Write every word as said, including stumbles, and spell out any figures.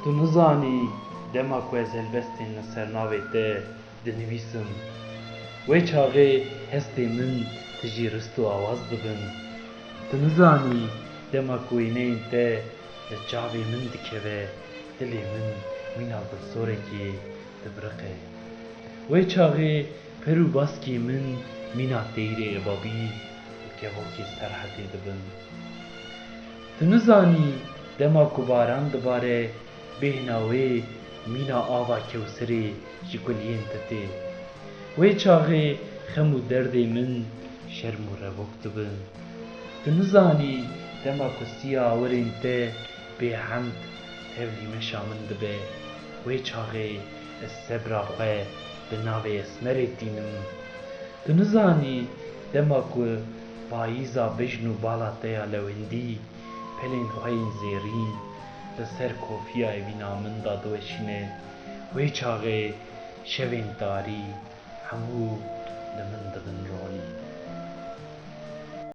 Tu nizanî dema ku ez helbestên li ser navê te dinivîsim, wê çaxê hestê min tijî rist û awaz dibin. Tu nizanî dema ku wêneyên te li çavê min dikeve, dilê min mîna dilsorekê dibiriqe. Wê çaxê per û baskê min mîna teyrê ebabî û kevokê Serhedê dibin. Tu nizanî dema ku baran dibare, bêhna wê mîna ava Kewserê ji guliyên te tê. Wê çaxê xem û derdê min şerm û revok dibin. Tu nizanî dema ku siya awirên te bêhemd tevlî meşa min dibe, wê çaxê ez sebra xwe bi navê Esmerê tînim. Tu nizanî dema ku payîza bijn û bala te ya lewendî pelên xwe yên zêrîn li ser kofiya evîna min de diweşîne, wê çaxê şevên tarî hemû